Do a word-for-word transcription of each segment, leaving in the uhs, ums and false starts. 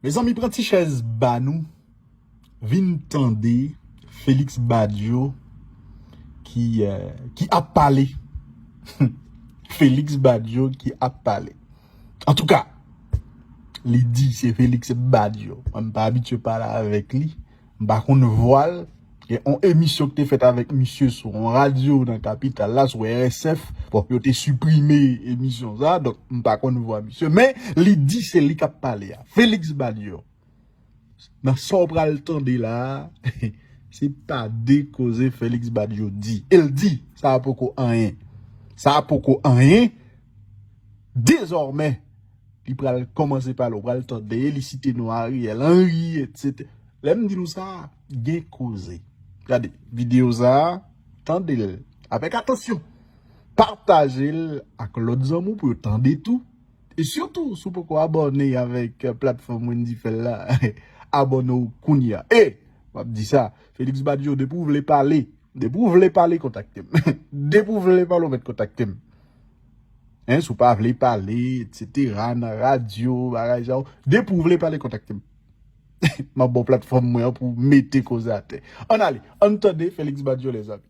Mezanmi, pran ti chèz ba nou, vin tande Félix Badio ki, euh, ki ap pale. Félix Badio ki ap pale. Antouka, li di se Félix Badio. Mwen, m pa abitye pale avèk li. M pa konn vwa l. Gen yon emisyon ki te fèt avèk misye sou yon radyo nan kapital la, sou R S F. Bon, yo te siprime emisyon sa, donk m pa konn vwa misye. Men, li di se li k ap pale a. Félix Badio. Nan sa w pral tande la a, se pa de koze Félix Badio di. E l di, sa a poko anyen. Sa a poko anyen. Dezòmè, li pral kòmanse pale, w pral tande, li site non Ariel Henry, etsetera. Lè m di nou sa, gen koze. Gade, videyo sa a, tande l avèk atansyon. Pataje l ak lòt zanmi w pou yo tande tou. E sitou, si w poko abòne avèk, euh, platfòm Wendy Phel la, abòne w kounye a. E, m ap di sa, Félix Badio, depi w vle pale, depi w vle pale, kontakte m. Depi w vle pale, w mèt kontakte m. Hein, si w pa vle pale, etsetera, nan radyo, bagay sa yo, depi w vle pale, kontakte m. M ap ba w platfòm mwen an pou w mete koze atè. Ann ale, ann tande Félix Badio, lèzanmi.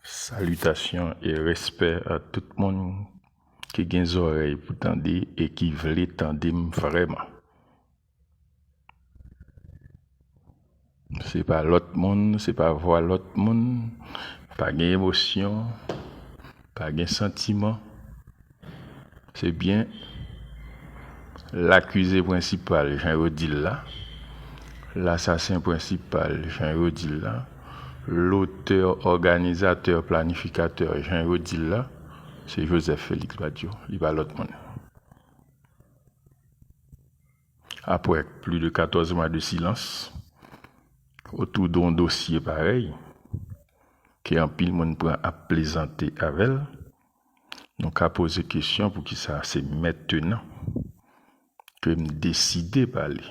Salutations et respect à tout moun ki gen zòrèy pou tande e ki vle tande m vrèman. Se pa lòt moun, se pa vwa lòt moun, pa gen emosyon, pa gen santiman. Se byen lakize prensipal, jan yo di l la, lasasen prensipal, jan yo di l la, lotè, òganizatè, planifikatè, jan yo di l la, se Joseph Félix Badio, li pa lòt moun. Apre plis de katòz mwa de silans otou de yon dosye parèy, ke anpil moun pran ap plezante avè l, nou ka poze kesyon poukisa se mentenan ke m deside pale.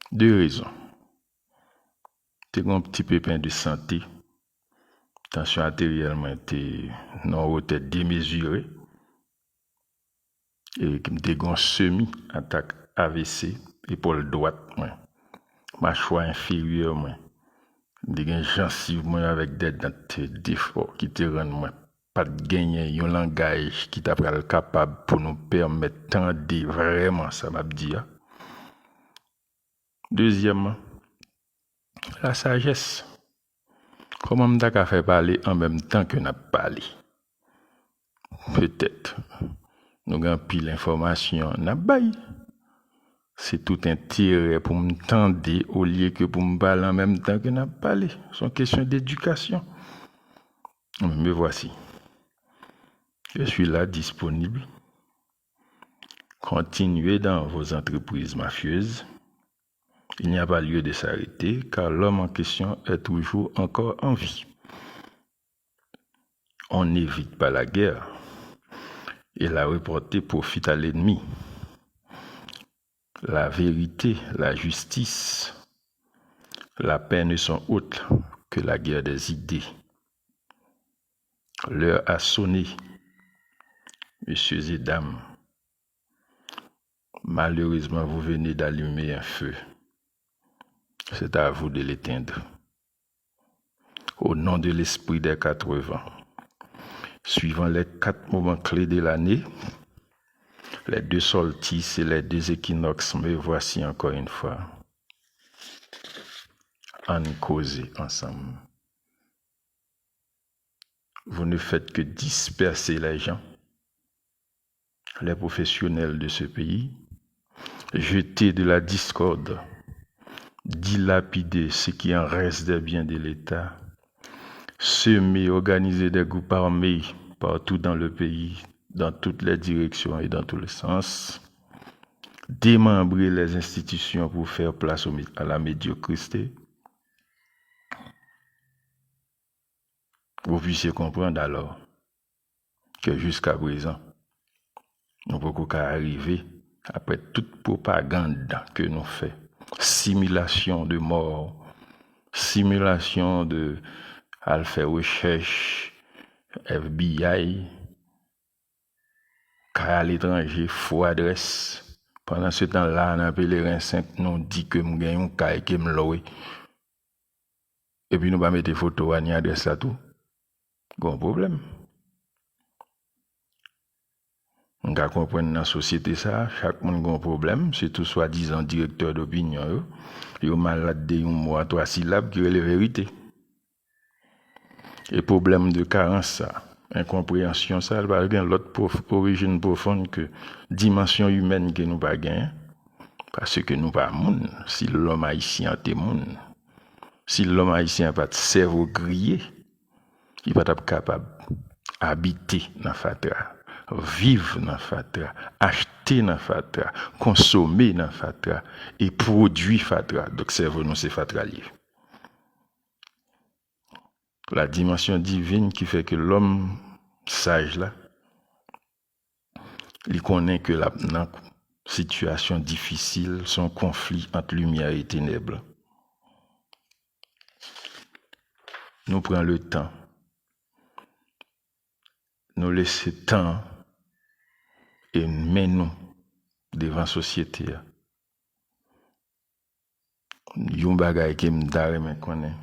De rezon. Te gen yon ti pepen de sante, tansyon ateryèl mwen te nan yon wotè demezire, e m te gen yon semi atak A V C, epòl dwat mwen, machwa enferyè mwen, m te gen jansiv mwen avèk de dan te defò ki te rann mwen pa t genyen yon langaj ki ta pral kapab pou nou pèmèt tande vrèman sa m ap di a. Dezyèmman, lasajès. Kòman m ta ka fè pale an menm tan ke n ap pale? Petèt, nou gen anpil enfòmasyon n ap bay. Se tout enterè pou m tande olye ke pou m pale an menm tan ke n ap pale. Se yon kesyon dedikasyon. Me voici. Je suis là, disponible. Continuez dans vos entreprises mafieuses. Il n'y a pas lieu de s'arrêter, car l'homme en question est toujours encore en vie. On n'évite pas la guerre, et la reporter profite à l'ennemi. La vérité, la justice, la paix ne sont autres que la guerre des idées. L'heure a sonné, messieurs et dames. Malheureusement, vous venez d'allumer un feu. C'est à vous de l'éteindre. Au nom de l'esprit des quatre vents, suivant les quatre moments clés de l'année, les deux solstices et les deux équinoxes, me voici encore une fois. Ann koze ansanm. Vous ne faites que disperser les gens, les professionnels de ce pays, jeter de la discorde, dilapider ce qui en reste des biens de l'État, semer, organiser des groupes armés partout dans le pays, dans toutes les directions et dans tous les sens, démembrer les institutions pour faire place au mé-, à la médiocrité. Vous puissiez comprendre alors que jusqu'à présent, nou poko ka rive, apre tout pwopagand ke nou fè, similasyon de mò, similasyon de al fè rechèch, F B I, kay aletranje, fo adrès, Pandan se tan la, nan Pelerin senk, nou di ke m gen yon kay ke m lwe. Epi nou pa mete foto a ni adrès la tou. Gon pwoblèm. M ka konprann nan sosyete sa, chak moun gon pwoblèm, sitou swadizan direktè dopinyon yo. Yo malad de yon mo a twa silab ki rele verite. E pwoblèm de karans sa, enkonpreyansyon sa, li pa gen lòt pwof-, orijin pwofonn ke dimansyon imèn ke nou pa genyen. Paske nou pa moun, si lòm ayisyen an te moun, si lòm ayisyen an pa t sèvo griye, li pa t ap kapab abite nan fatra, viv nan fatra, achte nan fatra, konsome nan fatra, e pwodui fatra. Donk, sèvo nou se fatra l ye. La dimansyon divin ki fè ke lòm saj la, li konnen ke l ap nan sitiyasyon difisil, se yon konfli ant limyè e tenèb. Nou pran le tan, nou lese tan e men nou devan sosyete a. Yon bagay ke m ta renmen konnen,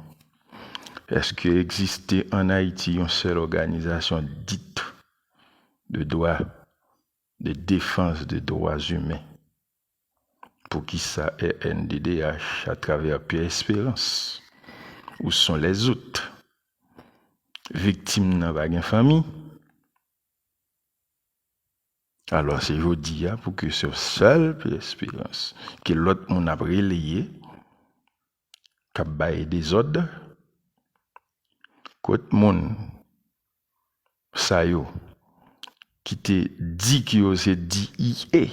èske egziste ann Ayiti yon sèl òganizasyon dit de dwa, de defans de dwa imen? Poukisa R N D D H, atravè Pierre Espérance, où sont les autres? Viktim nan pa gen fanmi. Alò, se jodi a pou ke se sèl Pierre Espérance, ke lòt moun ap releye, k ap bay dezòd, kot moun sa yo ki te di ke yo se D E A.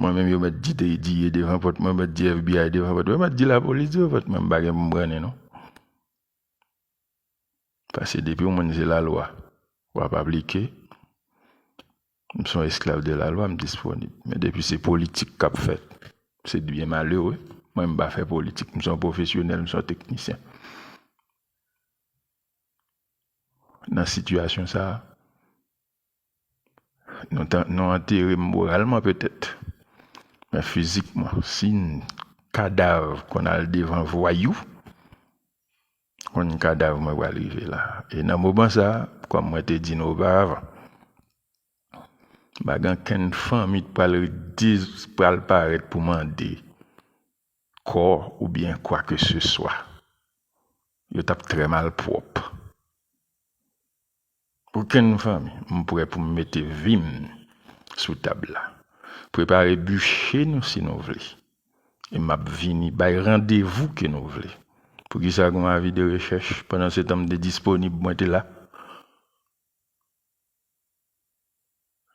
Mwen menm, yo mèt di D E A devan pòt mwen, yo mèt di F B I devan pòt mwen, yo mèt di lapolis devan pòt mwen, m pa gen pou m brannen non. Paske depi yon moun se lalwa, w ap aplike. M se yon esklav de lalwa, m disponib. Men depi se politik k ap fèt, se byen malere. Mwen, m pa fè politik. M se yon pwofesyonèl, m se yon teknisyen. Nan sitiyasyon sa a, nou ta, nou antere m moralman petèt, men fizikman, si n kadav konn al devan vwayou, konn kadav mwen pral rive la. E nan moman sa a, kòm mwen te di nou oparavan, m pa gen okenn fanmi k pral de-, pral parèt pou mande kò oubyen kwa ke se swa. Yo t ap trè malpwòp. Okenn fanmi, m prè pou m mete vi m sou tab la. Prepare biche nou si nou vle. E m ap vini bay randevou ke nou vle. Poukisa gon avi de rechèch? Pandan se tan m te disponib, mwen te la.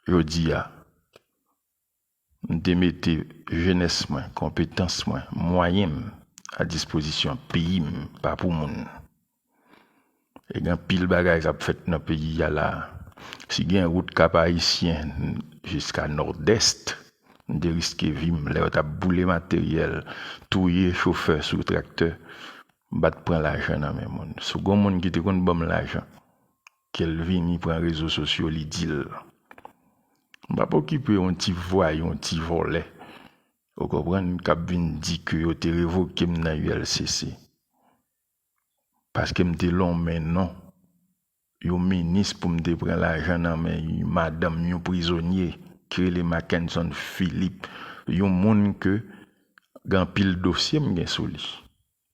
Jodi a, m te mete jenès mwen, konpetans mwen, mwayen m a dispozisyon peyi m, pa pou moun. E gen anpil bagay k ap fèt nan peyi a la. Si gen wout Kap Ayisyen jiska Nòdès, m te riske vi m lè yo t ap boule materyèl, touye chofè sou traktè, m pa t pran lajan nan men moun. Si w gen yon moun ki te konn ban m lajan, ke l vini pran rezo sosyo, li di l. M p ap okipe yon ti vwayou, yon ti vòlè, ou konprann, k ap vin di ke yo te revoke m nan U L C C. Paske m te lonmen non yon minis pou m te pran lajan nan men yon madanm, yon prizonye, ki rele Mackenson Philippe, yon moun ke gen anpil dosye m gen sou li.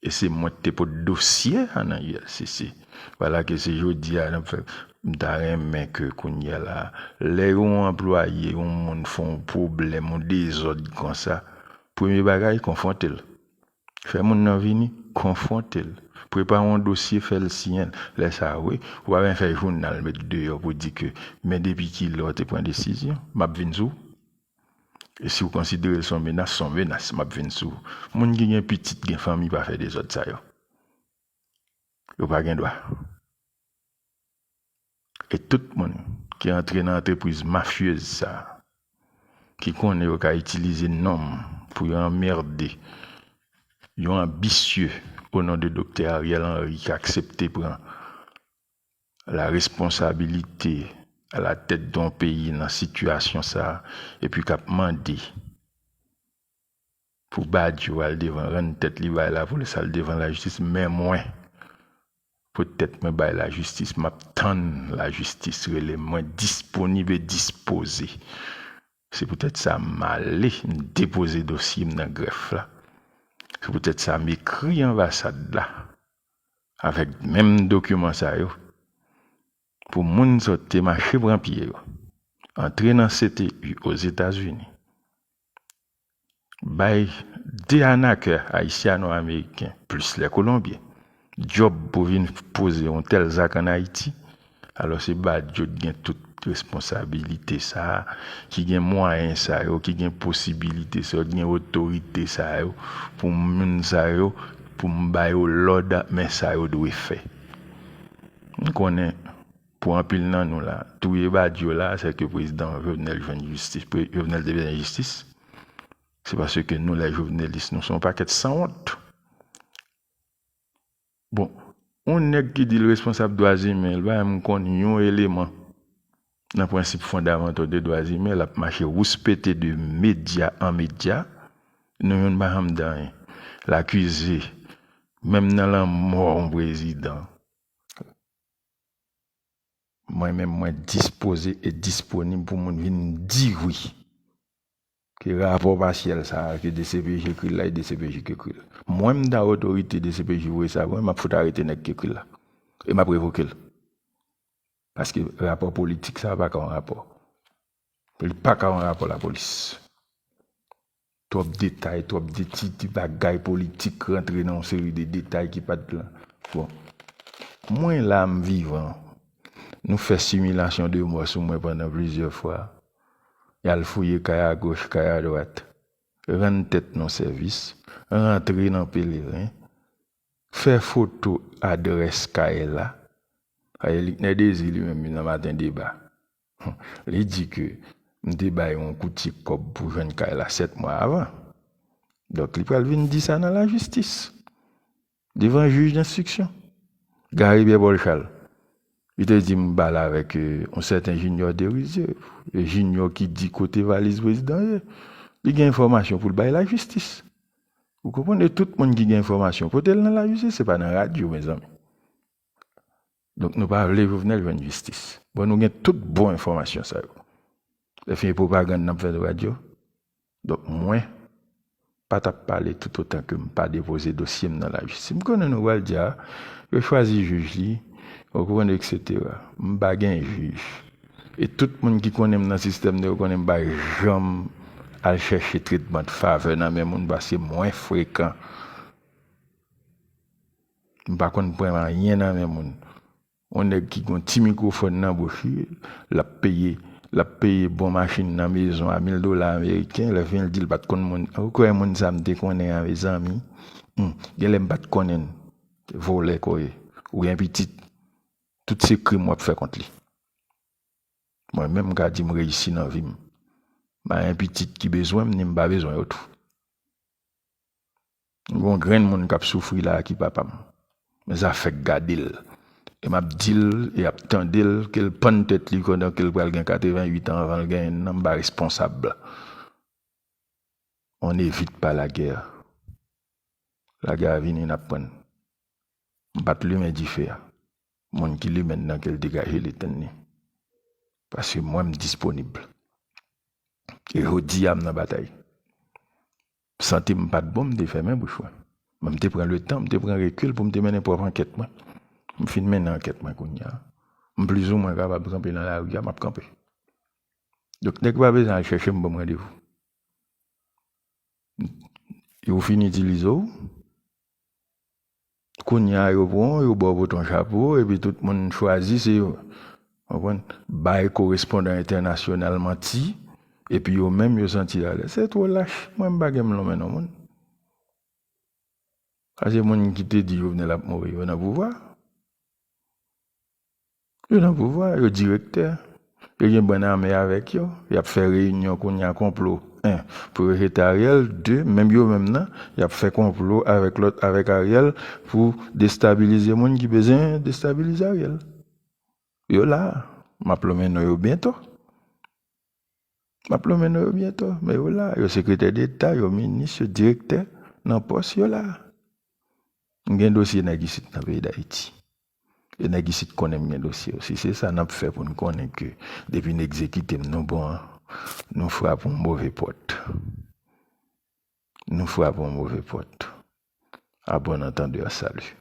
E se mwen ki te pot dosye a nan U L C C. Vwala ke se jodi a n ap fè. M ta renmen ke kounye a la, lè yon anplwaye, yon moun fè yon pwoblèm, yon dezòd konsa, premye bagay, konfwonte l. Fè moun nan vini, konfwonte l. Prepare yon dosye, fè l siyen l. Lè sa a, wi, ou pa bezwen fè jounal met deyò pou di ke, men depi kilè w te pran desizyon, m ap vin sou w. E si w konsidere l se yon menas, se yon menas, m ap vin sou ou. Moun ki gen pitit, gen fanmi, pa fè dezòd sa yo. Yo pa gen dwa. E tout moun ki antre nan antrepriz mafyez sa, ki konnen yo ka itilize non m pou yo anmède yon anbisye o non de Doktè Ariel Henry ki aksepte pran la responsabilite alatèt de yon peyi nan sitiyasyon sa a, epi k ap mande pou Badio al devan, rann tèt li bay lapolis, al devan lajistis, men mwen, poutèt mwen bay lajistis, m ap tann lajistis rele m, mwen disponib e dispoze. Se poutèt sa m ale, m depoze dosye m nan grèf la. Se poutèt sa m ekri anbasad la avèk menm dokiman sa yo pou moun sa yo te mache pran pye yo, antre nan C T U Ozetazini, bay de anakè ayisyano-ameriken, plis lè kolonbyen, djòb pou vin poze yon tèl zak ann Ayiti, alò se Badio t gen tout responsabilite sa a, ki gen mwayen sa yo, ki gen posibilite sa yo, ki gen otorite sa yo, pou moun sa yo, pou m ba yo lòd, men sa yo dwe fè. M konnen pou anpil nan nou la, touye Badio la, se ke prezidan Jovenel jwenn jistis, pre- Jovenel te bezwen jistis. Se paske nou, lè jovenelis, nou se yon pakèt sanwont. Bon, yon nèg ki di l responsab dwa imen, l pa menm konn yon eleman nan prensip fondamantal de dwa imen, l ap mache wouspete de medya an medya, nou youn pa janm di anyen. L akize, menm nan lanmò yon prezidan. Mwen menm, mwen dispoze e disponib pou moun vin di wi. Ke rapò pasyèl sa a, ke D C P J ekri l la, e D C P J ki ekri l. Mwen, m ta otorite D C P J voye sa pou mwen, m ap fout arete nèg ki ekri l la. E m ap revoke l. Paske rapò politik sa a pa ka yon rapò. Li pa ka yon rapò lapolis. Twòp detay, twòp de ti, ti bagay politik rantre nan yon seri de detay ki pa t la. Bon. Mwen la, m vivan. Nou fè similasyon de mò sou mwen pandan plizyè fwa. Y al fouye kay agoch, kay adwat. Rann tèt nou sèvis. Rantre nan Pelerin. Fè foto adrès kay la. Aye, Liknè Dezi li menm, nan Maten Deba. Li di ke m te bay yon koutye kòb pou jwenn kay la sèt mwa avan. Donk, li pral vin di sa nan lajistis, devan jij denstriksyon. Gary Pierre Paul Charles, li te di m bal avèk, euh, yon sèten Junior Derizier, e Junior ki di kote valiz prezidan ye. Li gen enfòmasyon pou l bay lajistis. Ou konprann? E tout moun ki gen enfòmasyon, pote l nan lajistis, se pa nan radyo, mezanmi. Donk, nou pa vle Jovenel jwenn jistis. Bon, nou gen tout bon enfòmasyon sa yo. Lè fin e pwopagann n ap fè sou radyo. Donk, mwen pa t ap pale toutotan ke m pa depoze dosye m nan lajistis. M konnen nou pral di, a, yo chwazi jij li, ou konprann, etsetera. M pa gen jij. E tout moun ki konnen m nan sistèm nan, yo konnen m pa janm al chèche tretman de favè nan men moun, paske mwen frekan. M pa konn pran anyen nan men moun. Yon nèg ki gon ti mikwofòn nan bouch li, l ap peye, l ap peye bon machin nan mezon a mil dola ameriken, lè fin l di l pa t konn moun. Ou kwè moun sa m te konnen an, mezanmi? Hmm, genlè m pa t konnen l. Vòlè kò ye. Ou gen pitit, tout se krim w ap fè kont li. Mwen menm, m ka di m reyisi nan vi m. M pa gen pitit ki bezwen m, ni m pa bezwen yo tou. Gon grenn moun k ap soufri la a ki papa m. Men zafè k gade l. E m ap di l, e ap tande l, ke l pann tèt li pandan ke l pral gen katreventuit an avan l genyen nan, m pa responsab. On n'évite pas la guerre. Lagè a vini, n ap prann. M pa t limen dife a. Moun ki limen l nan, ke l degaje l etenn li. Paske mwen, m disponib. E jodi a, m nan batay. Sante m pa t bon, m te fèmen bouch mwen. Men m te pran letan, m te pran rekil pou m te mennen pwòp ankèt mwen. M fin mennen ankèt mwen kounye a. M plizoumwen kapab kanpe nan lari a, m ap kanpe. Donk, nèg pa bezwen al chèche m, ban m randevou. Yo fin itilize w. Kounye a, yo pran w, yo ba w poton chapo, epi tout moun chwazi, se yo. Konprann? Bay korespondan entènasyonal manti, epi yo menm, yo santi alèz. Se twò lach. Mwen, m pa gen m lonmen non moun. Sa se moun ki te di Jovenel ap mouri, yo nan pouvwa. Yo nan pouvwa, yo direktè. Yo gen bann ame avèk yo. Y ap fè reyinyon kounye a, konplo. En, pou yo jete Ariel. De, menm yo menm nan, y ap fè konplo avèk lòt, avèk Ariel, pou destabilize moun ki bezwen destabilize Ariel. Yo la. M ap lonmen non yo byento. M ap lonmen non yo byento. Men yo la, yo sekretè deta, yo minis, yo direktè nan pòs, yo la. M gen dosye nèg isit nan peyi Dayiti. E nèg isit konnen m gen dosye yo. Si se sa n ap fè pou n konnen ke depi n egzekite m, nou bon, nou frape yon move pòt. Nou frape yon move pòt. À bon entendeur, salut.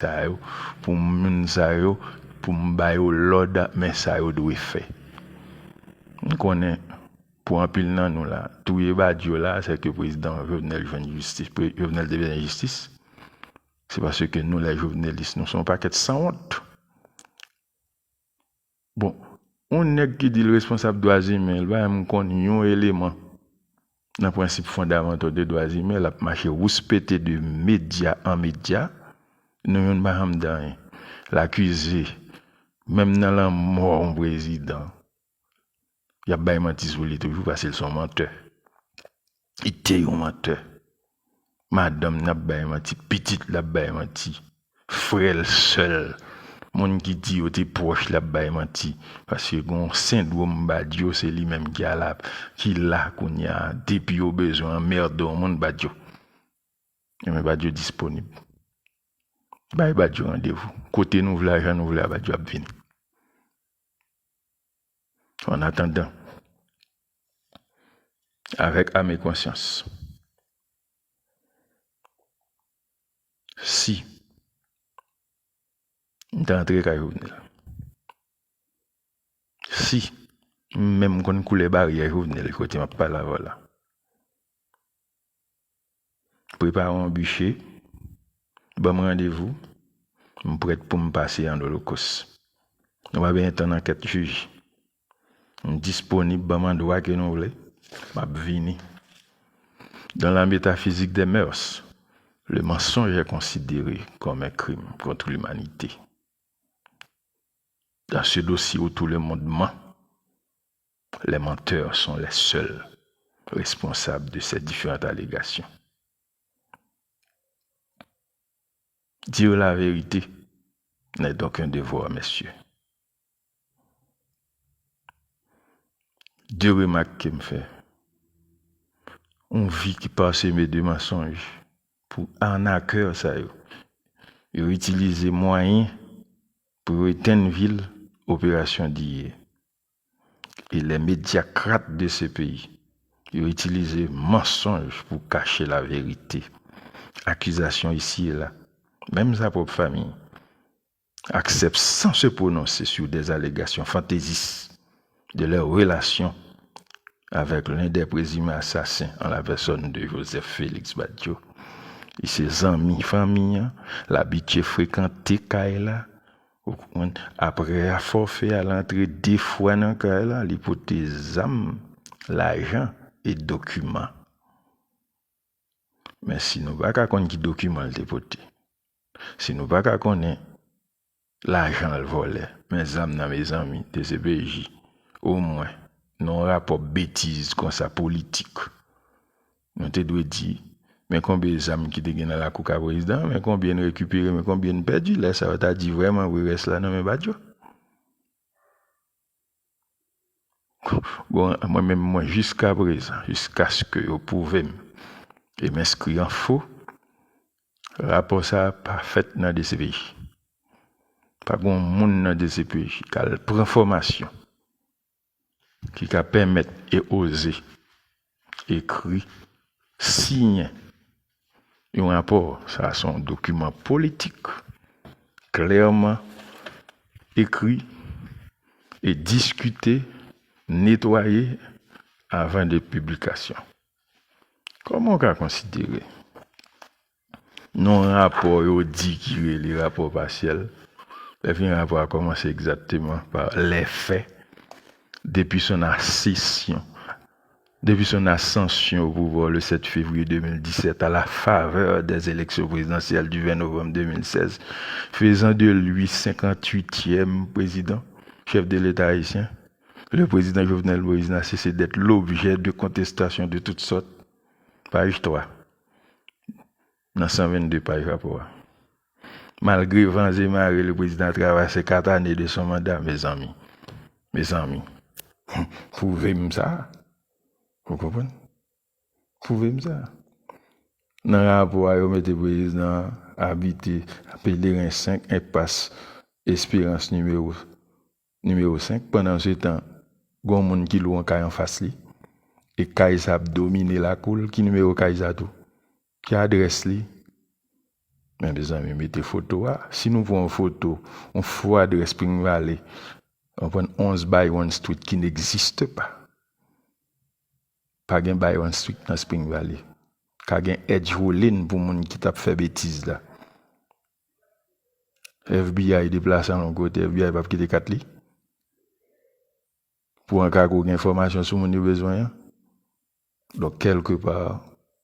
Sa yo, pou moun sa yo, pou m ba yo lòd, men sa yo dwe fè. M konnen, pou anpil nan nou la, touye Badio la, se ke prezidan Jovenel jwenn jistis, pre-, Jovenel te bezwen jistis. Se paske nou, lè jovenelis, nou se yon pakèt sanwont. Bon, yon nèg ki di l responsab dwa imen, l pa menm konn yon eleman nan prensip fondamantal de dwa imen, l ap mache wouspete de medya an medya. Nou youn pa janm di anyen. L akize, menm nan lanmò yon prezidan, y ap bay manti sou li toujou, paske l se yon mantè. Li te yon mantè. Madanm nan ap bay manti, pitit la ap bay manti. Frè l, sè l, moun ki di yo te pwòch la ap bay manti. Paske gen yon sendwòm Badio, se li menm ki ala, ki la kounye a. Depi yo bezwen anmède yon moun, Badio. Ebyen, Badio disponib. Bay Badio randevou. Kote nou vle a, jan nou vle a, Badio ap vini. An atandan, avec âme et conscience, si m ta antre kay Jovenel, si m menm konn koulè baryè Jovenel kote m ap pale avè w la, prepare yon biche, ban m randevou, m prèt pou m pase an olokos. Nou pa bezwen tann ankèt jij. M disponib, ban m andwa ke nou vle, m ap vini. Dans la métaphysique des mœurs, le mensonge est considéré comme un crime contre l'humanité. Dans ce dossier où tout le monde ment, les menteurs sont les seuls responsables de ces différentes allégations. Dire la vérité n'est donc un devoir, messieurs. De remak ke m fè. Yon vi ki paseme de mansonj pou arnakè sa yo. Yo itilize mwayen pou yo etenn vi l, operasyon diye. E les médiocrates de ce pays, yo itilize mansonj pou kache la verite. Akizasyon isi e la. Menm sa pwòp fanmi accepte sans se prononcer sur des allégations fantaisistes de leurs relations avec l'un des présumés assassins en la personne de Joseph Félix Badio. E se zanmi fanmi an, l abitye frekante kay la, ou konprann? Apre a fòfè a, l antre de fwa nan kay la, li pote zam, lajan e dokiman. Men si nou pa ka konn ki dokiman l te pote, si nou pa ka konnen lajan l vòlè, men zam nan, mezanmi, D C P J, omwen, nan yon rapò betiz konsa politik, nou te dwe di, men konbyen zam ki te gen nan lakou kay prezidan, men konbyen n rekipere, men konbyen n pèdi, lè sa yo ta di vrèman vre rès la nan men Badio. Bon, mwen menm, mwen, jiska prezan, jiskaske yo pwouve m e m enskri an fo, rapò sa a pa fèt nan D C P J. Pa gen yon moun nan D C P J k al pran fòmasyon ki ka pèmèt e oze ekri, siyen yon rapò. Sa a se yon dokiman politik, klèman ekri e diskite, netwaye avan de piblikasyon. Kòman w ka konsidere nan yon rapò yo di ki rele rapò pasyèl, lè fin rapò a kòmanse egzakteman pa les faits, depuis son accession, depuis son ascension au pouvoir le sept février deux mille dix-sept, à la faveur des élections présidentielles du vingt novembre deux mille seize, faisant de lui cinquante-huitième président, chef de l'État haïtien, le président Jovenel Moïse n'a cessé d'être l'objet de contestation de toutes sortes. Paj twa. Nan san vennde paj rapò a. Malgre van e mare, le président a traversé quatre années de son mandat, mezanmi. Mezanmi. Pwouve m sa. Ou konprann? Pwouve m sa. Nan rapò a, yo mete prezidan an abite Pelerin senk, enpas Esperans nimewo, nimewo senk. Pandansetan, gen yon moun ki lwe yon kay anfas li. E kay sa ap domine lakou l. Ki nimewo kay sa tou? Ki adrès li? Men, mezanmi, mete foto a. Si nou pran yon foto, yon fo adrès Spring Valley, nou pran onz Byron Street ki n'existe pas. Pa gen Byron Street nan Spring Valley. Ka gen Edge Woolin pou moun ki t ap fè betiz la. F B I deplase al yon kote, F B I p ap kite kat li. Pou an ka gen enfòmasyon sou moun yo bezwen an. Donk, kèlkepa,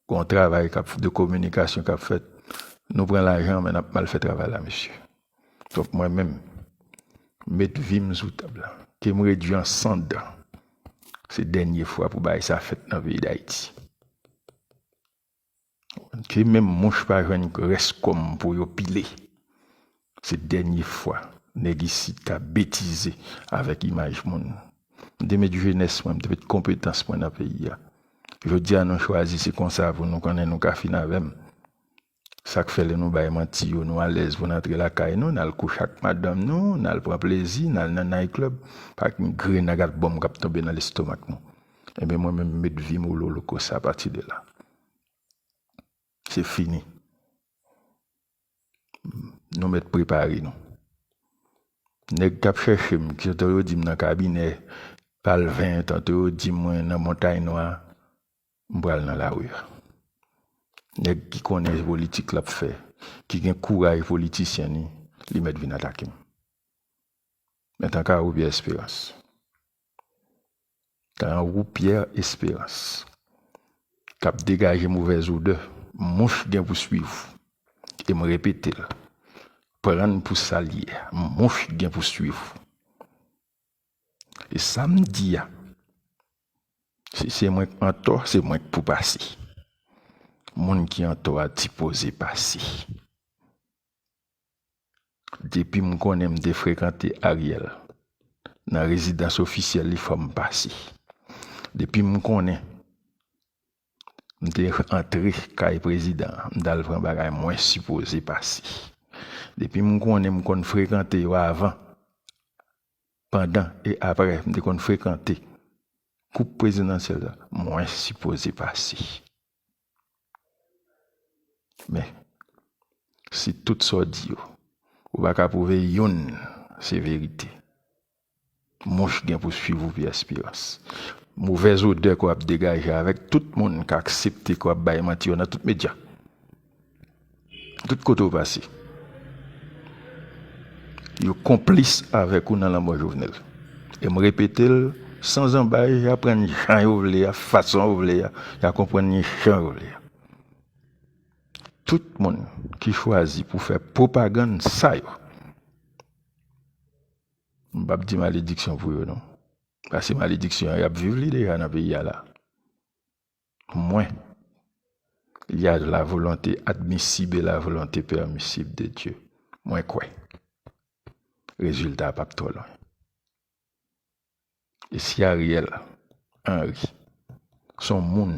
gen yon travay k ap, de kominikasyon k ap fèt. Nou pran lajan, men n ap mal fè travay la, mesye. Donk, mwen menm, met vi m sou tab la. Ke m redui an sann. Se dènye fwa pou bagay sa fèt nan peyi Dayiti. Ke menm mouch pa jwenn rès kò m pou yo pile. Se dènye fwa nèg isit ka betize avèk imaj moun. M te met jenès mwen, m te met konpetans mwen nan peyi a. Jodi a, nou chwazi se konsa pou nou konnen nou ka fin avè m. Sa k fè lè nou bay manti yo, nou alèz pou n antre lakay nou, n al kouche ak madanm nou, n al pran plezi, n al nan night club, pa gen grenn ak albòm k ap tonbe nan lestomak nou. Ebyen, mwen menm, m met vi m ololoko sa apati de la. Se fini. Nou mèt prepare nou. Nèg k ap chèche m, ki tantò yo di m nan kabinè Palvin, tantò yo di mwen nan Montay Nwa, m pral nan lari a. Nèg ki konnen politik l ap fè, ki gen kouraj politisyen li, li mèt vin atake m. Men tankou Pierre Espérance. Tankou Pierre Espérance k ap degaje movèz odè, mouch gen pou swiv. E m repete l, pran n pou sa l ye, mouch gen pou swiv. E sa m di a, si se mwen k antò, se mwen k pou pase. Moun ki antò a sipoze pase. Depi m konnen m te frekante Ariel nan rezidans ofisyèl li, fò m pase. Depi m konnen m te antre kay prezidan an, m t al pran bagay, mwen sipoze pase. Depi m konnen m konn frekante yo avan, pandan e apre, m te konn frekante koup prezidansyèl la, mwen sipoze pase. Men, si tout sa w di yo, ou pa ka pwouve youn se verite, mouch gen pou swiv ou, Pierre Espérance. Movèz odè ke w ap degaje avèk tout moun k aksepte ke w ap bay manti yo nan tout medya. Tout kote w pase. Yo konplis avèk ou nan lanmò Jovenel. E m repete l, san zanbay, y a pran jan yo vle a, fason yo vle a, y a konprann jan yo vle a. Tout moun ki chwazi pou fè pwopagann sa yo, m p ap di malediksyon pou yo non. Paske malediksyon an, y ap viv li deja nan peyi a la. Mwen, il y a la volonté admissible et la volonté permissible de Dieu. Mwen kwè. Rezilta a p ap twò lwen. E si Ariel Henry se yon moun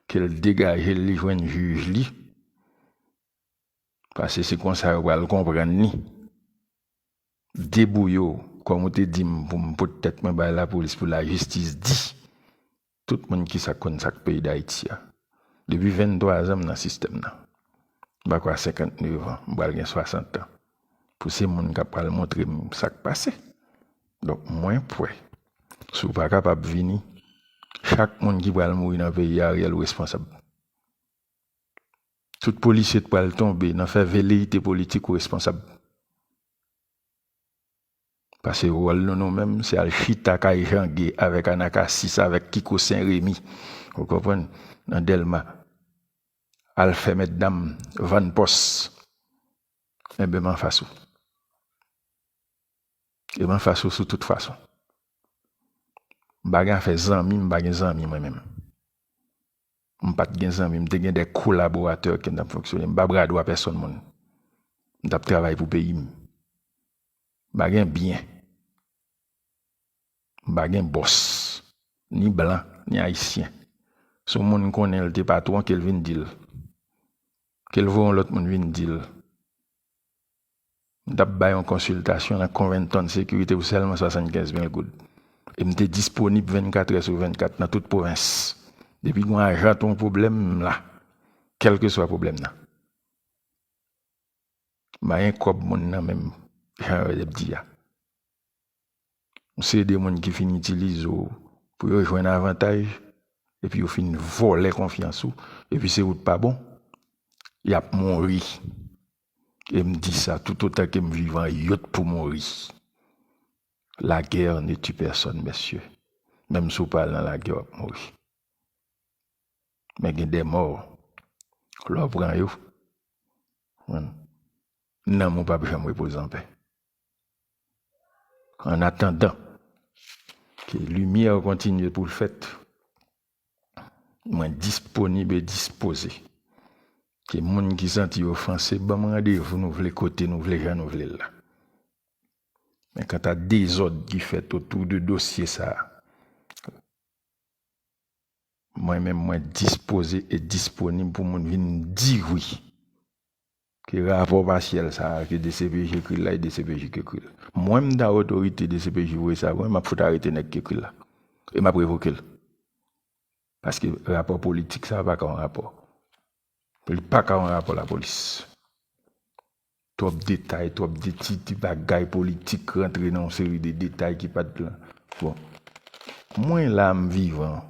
ke l degaje l, li jwenn jij li, paske se konsa yo pral konprann li. Debouye w, kòm ou te di m pou m pot tèt mwen bay lapolis pou lajistis di tout moun ki sa k konn sa k peyi Dayiti a. Depi venntwa zan m nan sistèm nan. M pa kwè a senkantnèf an, m pral gen swasant an. Pou se moun k ap pral montre m sa k pase. Donk, mwen kwè, si w pa kapab vini, chak moun ki pral mouri nan peyi a, Ariel ou responsab. Tout polisye t pral tonbe nan fè veleyite politik ou responsab. Paske wòl nou, nou menm, se al chita kay Jan Gay avèk Anakasis, avèk Kiko Sen Remi, ou konprann, nan Dèlma, al fè mètdam, vann pòs. Enben, m anfas ou. E m anfas ou sou tout fason. M pa gen afè zanmi, m pa gen zanmi mwen menm. M pa t gen zanmi, m te gen de kolaboratè ke m t ap fonksyone. M pa bradwa pèsonn moun. M t ap travay pou peyi m. M pa gen byen. M pa gen bòs. Ni blan, ni ayisyen. Si yon moun konnen l te patwon, ke l vin di l. Ke l voye yon lòt moun vin di l. M t ap bay yon konsiltasyon nan Covington Security pou sèlman swasannkenz mil goud. E m te disponib vennkat è sou vennkat nan tout pwovens. Depi gen yon ajan t yon pwoblèm, m la. Kèlkeswa pwoblèm nan. M pa gen kòb moun nan menm, jan yo t ap di a. Se de moun ki fin itilize w pou yo jwenn avantaj, epi yo fin vòlè konfyans ou, epi se ou t pa bon, y ap mouri. E m di sa, toutotan ke m vivan, yo t pou mouri. La guerre ne tue personne, mesye. Menm si w pa al nan lagè, w ap mouri. Men gen de mò, lè w pran yo, nanm ou p ap janm repoze anpè. An atandan ke limyè kontinye pou l fèt, mwen disponib e dispoze ke moun ki santi yo ofanse, ban m randevou nou vle, kote nou vle, jan nou vle l la. Men kanta dezòd ki fèt otou de dosye sa a, mwen menm, mwen dispoze e disponib pou moun vin di wi ke rapò pasyèl sa a, ke D C P J ekri l la, e D C P J ki ekri l. Mwen, m ta otorite D C P J voye sa pou mwen, m ap fout arete nèg ki ekri l la. E m ap revoke l. Paske rapò politik sa a pa ka yon rapò. Li pa ka yon rapò lapolis. Twòp detay, twòp de ti, ti bagay politik rantre nan yon seri de detay ki pa t lan. Bon, mwen la, m vivan.